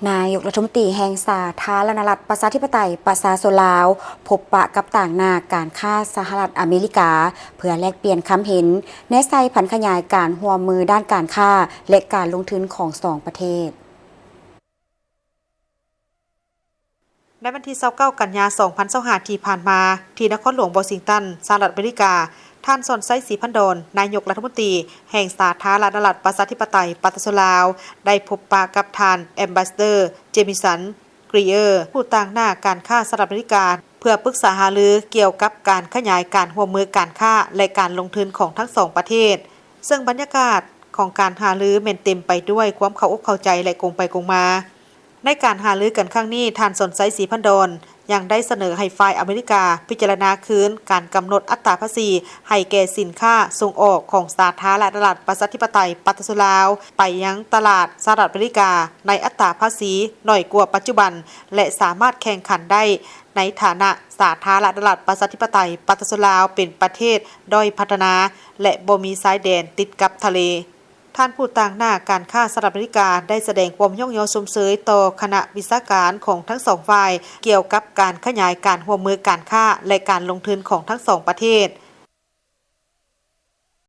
ນາຍົກລັດຖະມົນຕີແຫ່ງສາທາລະນະລັດ ປະຊາທິປະໄຕ ປະຊາຊົນລາວ ພົບປະກັບຕາງໜ້າການຄ້າສະຫະລັດອາເມລິກາ ເພື່ອແລກປ່ຽນຄຳເຫັນ ແນໃສ່ຜັນຂະຫຍາຍການຮ່ວມມືດ້ານການຄ້າ ແລະ ການລົງທຶນຂອງສອງປະເທດ. ໃນວັນທີຊາວເກົ້າ ກັນຍາ ສອງພັນຊາວຫ້າ ທີ່ຜ່ານມາ, ທີ່ນະຄອນຫຼວງວໍຊິງຕັນ, ສະຫະລັດອາເມລິກາ, ທ່ານ ສອນໄຊ ສີພັນດອນ, ນາຍົກລັດຖະມົນຕີແຫ່ງສາທາລະນະລັດ ປະຊາທິປະໄຕ ປະຊາຊົນລາວ, ໄດ້ພົບປະກັບທ່ານ ແອມບາສເດີ ເຈມິສັນ ກຣີເອີ ຜູ້ຕາງໜ້າການຄ້າສະຫະລັດອາເມລິກາ ເພື່ອປຶກສາຫາລືກ່ຽວກັບການຂະຫຍາຍການຮ່ວມມືການຄ້າ ແລະ ການລົງທຶນຂອງທັງສອງປະເທດ, ເຊິ່ງບັນຍາກາດຂອງການຫາລືແມ່ນເຕັມໄປດ້ວຍຄວາມເຂົ້າອົກເຂົ້າໃຈ ແລະ ກົງໄປກົງມາ. ໃນການຫາລືກັນຄັ້ງນີ້, ທ່ານ ສອນໄຊ ສີພັນດອນ ຍັງໄດ້ສະເໜີໃຫ້ຝ່າຍອາເມລິກາພິຈາລະນາຄືນການກຳນົດອັດຕາພາສີໃຫ້ແກ່ສິນຄ້າສົ່ງອອກຂອງສາທາລະນະລັດ ປະຊາທິປະໄຕ ປະຊາຊົນລາວ ໄປຍັງຕະຫຼາດສະຫະລັດອາເມລິກາ ໃນອັດຕາພາສີໜ້ອຍກວ່າປັດຈຸບັນ ແລະ ສາມາດແຂ່ງຂັນໄດ້ໃນຖານະສາທາລະນະລັດ ປະຊາທິປະໄຕ ປະຊາຊົນລາວ ເປັນປະເທດດ້ອຍພັດທະນາ ແລະ ບໍ່ມີຊາຍແດນຕິດກັບທະເລ. ທ່ານຜູ້ຕາງໜ້າການຄ້າສະຫະລັດອາເມລິກາ ໄດ້ສະແດງຄວາມຍ້ອງຍໍຊົມເຊີຍຕໍ່ຄະນະວິຊາການຂອງທັງສອງຝ່າຍ ກ່ຽວກັບການຂະຫຍາຍການຮ່ວມມືການຄ້າ ແລະ ການລົງທຶນຂອງທັງສອງປະເທດ,